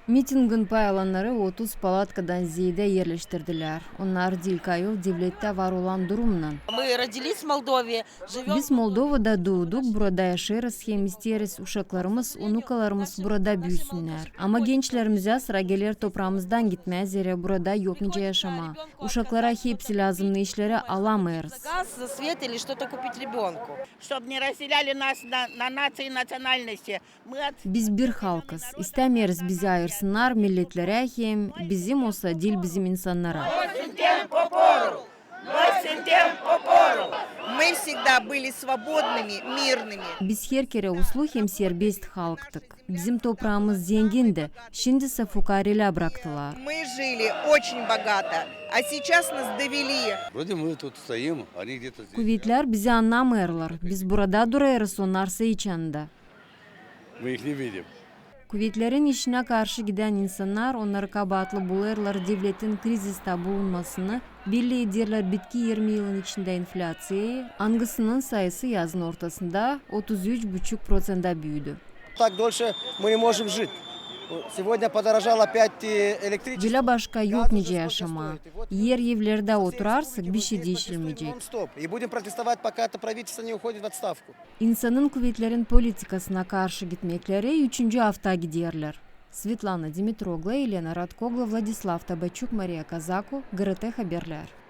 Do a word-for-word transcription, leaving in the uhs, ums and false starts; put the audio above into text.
Mitingin pay alannarı otuz palatkadan zeedä erleştirdilär. Onnar diil kayıl devlettä var olan durumnan. Мы родились в Молдове, живём Biz Moldovada duuduk, burada yaşêêrız hem isteeriz uşaklarımız, unukalarımız burada büüsünnär. Ama gençlerimizä sıra geler topraamızdan gitmää, zerä burada yok nicä yaşamaa. Uşaklara hepsi lääzımnı işleri alamêêrız. Газ, свет или что-то купить ребёнку. Чтоб не разделяли нас на, на нации и национальности. Мы от Biz bir halkız. İstämeeriz bizi ayırsınnar milletlerä hem bizim olsa diil bizim insannara. Сентем попору! Сентем попору! Мы всегда были свободными, мирными. Biz her kerä uslu hem serbest halktık. Bizim topraamız zengindi, şindisä fukaarelää braktılar. Мы жили очень богато, а сейчас нас довели. Вроде мы тут стоим, они где-то здесь. Kuvetlär bizi annamêêrlar. Biz burada durêrız, onnarsa iç anda. Мы их не видим. Kuvetlerin işinä karşı gidän insannar onnarı kabaatlı bulêrlar devletin krizistä bulunmasını, belli ederlär bitki irmi yılın içindä inflyaţiyayı, angısının sayısı yazın ortasında otuz üç buçuk proţentä büüdü. Так дольше мы не можем жить. Сегодня подорожал опять и электричество. Bölä başka yok nicä yaşamaa. Er evlerdä oturarsak, bişey diişilmeyecek. И будем протестовать, пока это правительство не уходит в отставку. İnsanın kuvetlerin politikasına karşı gitmekleri üçüncü afta giderlär. Svetlana Dimitroglu, Elena Radkoglu, Vladislav Tabaçuk, Mariya Kazaku, GRT Haberlär.